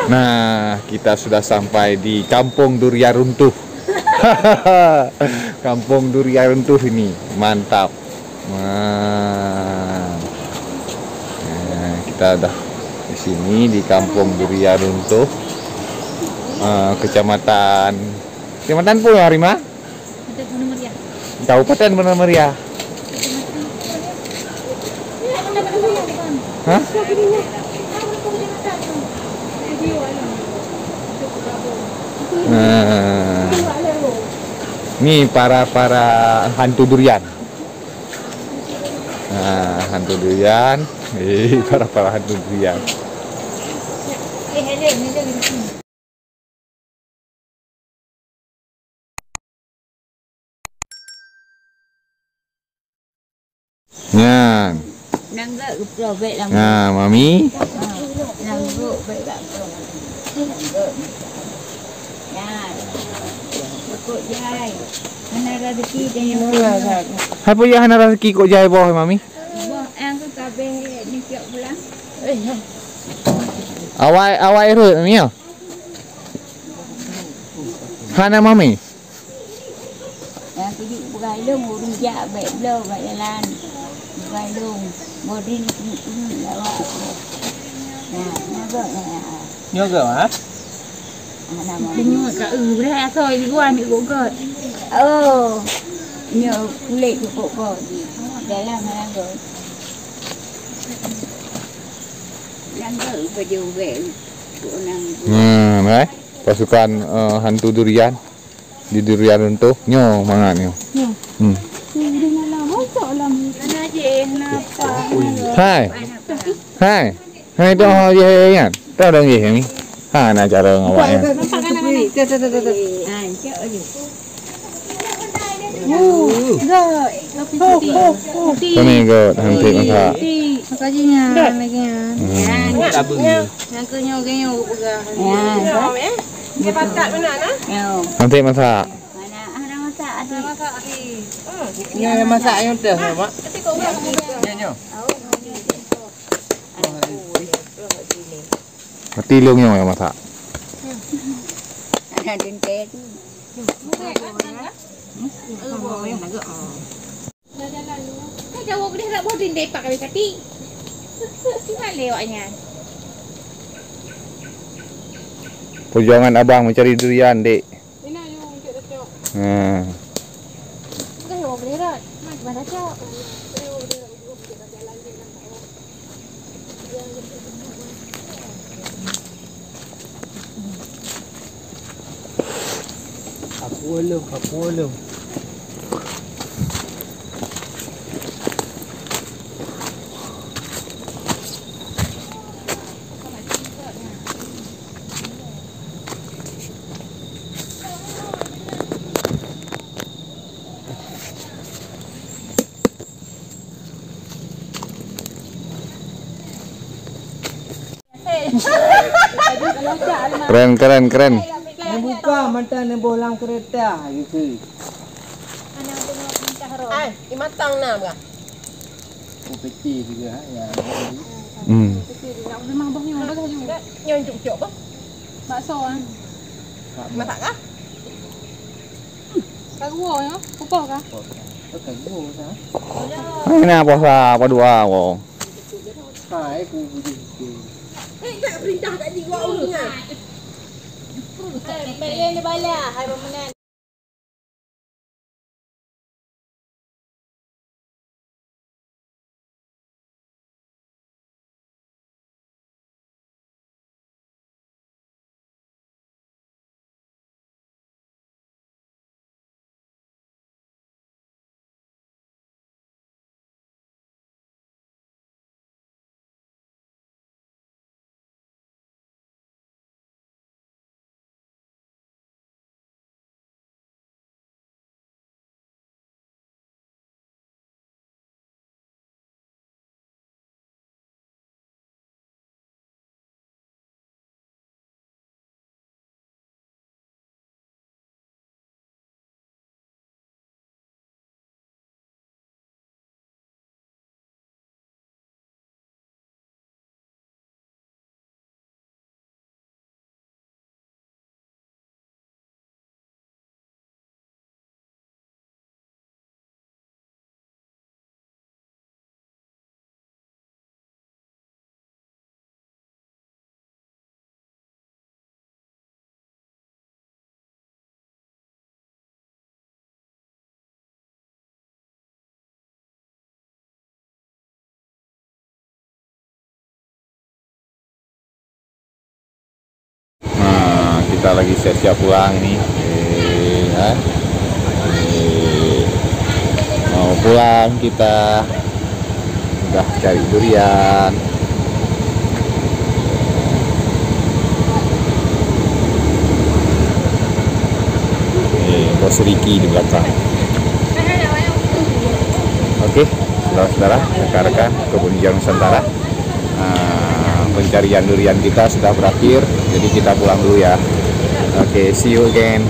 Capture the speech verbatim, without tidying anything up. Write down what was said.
Nah, kita sudah sampai di Kampung Durian Runtuh. Kampung Durian Runtuh ini, mantap. Nah, nah, kita dah di sini di Kampung Durian Runtuh, eh, kecamatan, kecamatan apa, Rima? Kabupaten Banda Meriah. Hah? Nah, ni para-para hantu durian. Nah, hantu durian. Eh, para-para hantu durian. Nyan. Nang gèt geupeugah bèk lam. Nah, mami. Ha, nang gèt bèk lam. Nang gèt. Nyan. Kok jai. Hana rezeki teuh. Hai peue hana rezeki kok jai boh, mami? Boh ang ka kabeh ni tiap bulan. Awai, awai rhot, mami, ya? Hana, mami? Nyang keuju peugah ilôn, ureueng jak bèk bloe bak jalan. Peugah ilôn, bodin keuneuk-keuneuk lawak. Nah, nyoe gèt, nah. Nyoe gèt, ha? Ana mah. Nyoe ka eu, beurehat asoe di luwa ni gèt. Oh. Nyoe kulét cukôp gèt. Dalam hana gèt. Nyang gèt bajèe ubek. Nah, eh, pasukan, eh, hantu durian. Di durian runtuh. Nyoe mangat nyoe. Nyoe. Hmm. Nyoe udah nyala, masuk dalam. Mana je, kenapa? Hai. Hai. Hai, tu ho je, ingat. Tahu dong je ni. Ha, nak cara ngawak ya. Nampak kan anak ni? Tu, tu, tu, tu, tu. Ah, cek aja. Oh, gèt. Tapi cuti. Cuti. Kau ni gèt, hantik masak. Cuti. Makajih nyan, lagi nyan. Hmm. Nyan. Nyan ke nyoe, ke nyoe, peugah. Ya. Nyoe, eh? Dia pakat mana, nah? Nyoe. Hantik masak. Mana ah, dah masak, adik? Dah masak, adik. Hmm. Nyoe yang masak yang teh, Mak. Tapi kau orang. Nyoe, nyoe. Oh, nyoe. Mati lôn nyoe yang masak. Ada dendeng tu. Masak, masak, masak. Hmm? Ada bawang, ada, oh. Dah jalan dulu. Kan jauh boleh nak bawa dindai pak kali kati. Sibak lewatnya. Perjuangan abang mencari durian, Dek. Ina, you ungkit dah cok. Ha. Bukan you boleh rot. Mana dah cok? Kapue lom, kapue lom. Keren, keren, keren. Neubuka mata neuboh lam keureuta, gitu. Ai, imatang na bah. Oh, peti juga, ya. Hmm. Peti juga. Memang boh ni, memang bagus juga. Nyoe cuk-cuk bah. Bakso, ah. Masak kah? Ka geuwoe nyoe, kupoh ka? Ka geuwoe sa. Hai na poh sa, padua woe. Hai ku budi. Eh, tak perintah kat jiwa ureueng ah. Hai, bèk lé neubalah, hai bangunan. Kita lagi siap-siap pulang ni. Eh, ha? Eh, mau pulang kita. Sudah cari durian. Eh, Bos Riki di belakang. Oke, saudara-saudara, rekan-rekan Kebun Hijau Nusantara. Ah, pencarian durian kita sudah berakhir, jadi kita pulang dulu ya. Oke, see you again.